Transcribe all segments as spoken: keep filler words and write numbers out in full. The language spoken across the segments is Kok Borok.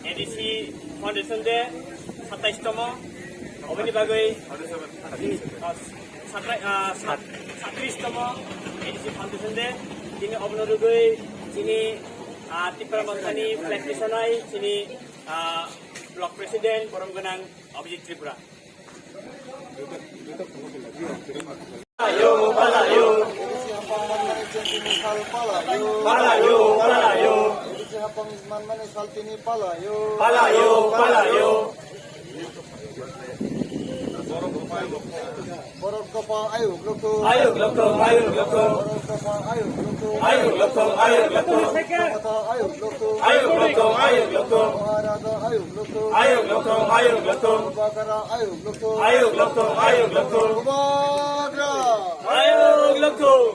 A D C Foundation Day satais tomo, oboni bagwi, ah, satrai-, ah, sat-, satris tomo A D C Foundation Day. Tini obono rwgwi chini, ah, Tipra Mothani flag tisanai chini, ah, Block President borom gwnang Abhijit Tripura. Palayo, palayo. Palayo, palayo. Palayo, palayo. Borok dopha ayuk lokthung. Ayuk lokthung, ayuk lokthung. Borok dopha ayuk lokthung. Ayuk lokthung, ayuk lokthung. Kotha ayuk lokthung. Ayuk lokthung, ayuk lokthung. Maharaja ayuk lokthung. Ayuk lokthung, ayuk lokthung. Bubagra ayuk lokthung. Ayuk lokthung, ayuk lokthung. Bubagra. Ayuk lokthung.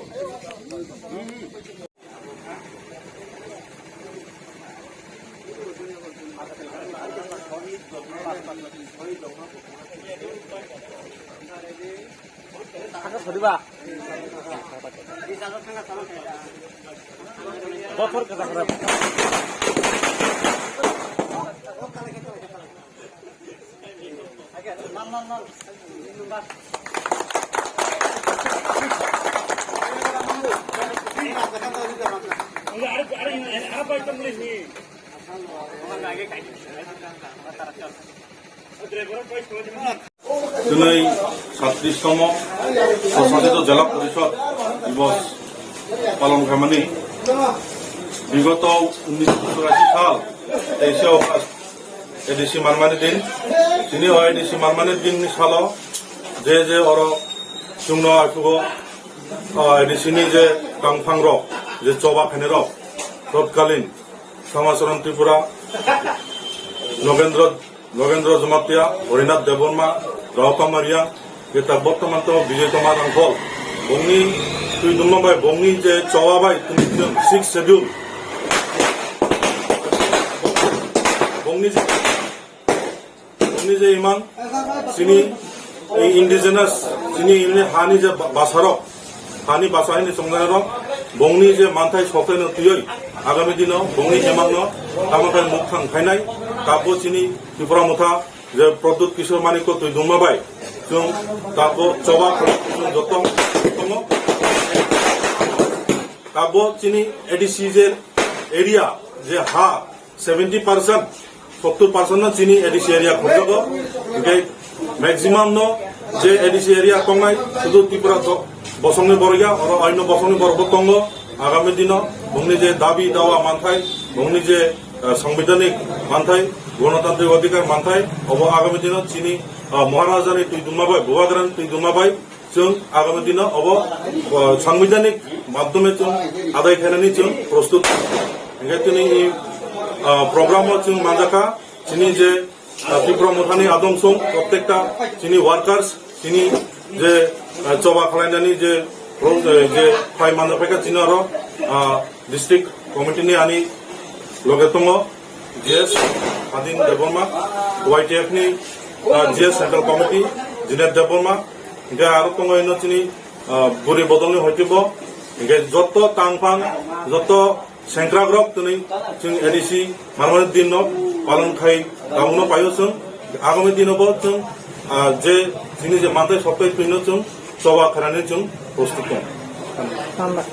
Twnwi satris tomo Swsasito Jela Porishod Divos palon khaimani. Bigoto unnish churashi sal teishe August A D C manmani din. Tini o A D C manmani din ni salo je je oro chwngno asugo, o A D C ni je tangphang rok, je choba khainai rok, totkalin Samacharan Tripura, Nogendra, Nogendra Jamatia, Harinath Debbarma, Raokama Riang, Jeta bortoman to Bijoy Toma Rangkhol, bongni twi dungma bai bongni je choba bai tini chwng sixth schedule, bongni je, bongni je imang chini indigenous, chini ini hani je ba-, basarok, hani basa hini chongjanarok, bongni je manthai sokthai no twiwi agami dino bongni imang no tamo khe mukthang khainai, tabo chini Tipra Motha je Pradyut Kishore Manikya twi dungma bai chwng tabo choba chwng joto tongo. Tabo chini A D C je area je ha seventy percent, sottor percent no chini A D C area khorjago. Hinkhe maximum no je A D C area tongnai sudu Tripura to-, bosongni borok ya, oro aino bosongni borok bo tongo. Agami dino bongni je dabi dawa manthai, bongni je, eh, sangbidhanik manthai, gonotantrik odhikar manthai, obo agami dino chini, eh, Maharajani twi dungma bai, Bubagrani twi dungma bai, chwng agami dino obo, eh, sangbidhanik madhyome chwng adai khainani chwng prostut. Hinkhe tini, eh, program o chwng manjakha chini je, eh, Tipra Mothani adong song, prottekta chini workers, chini je, eh, choba khwlainani je, pro-, eh, je phai manjak phaikha chini oro, ah, district committee ni ani loge tongo G S Adin Debbarma, Y T F ni, ah, G S Central Committee Jinet Debbarma, hinkhe aro tongo ino chini, ah, buri bodolni hoitibo, hinkhe joto tangphang, joto sengkrakrok twnwi chwng A D C manmani dinno palon khai tabukno paio chwng. Agami dino bo chwng, ah, je chini je manthai sokthai twino chwng choba khainani chwng prostut tongo.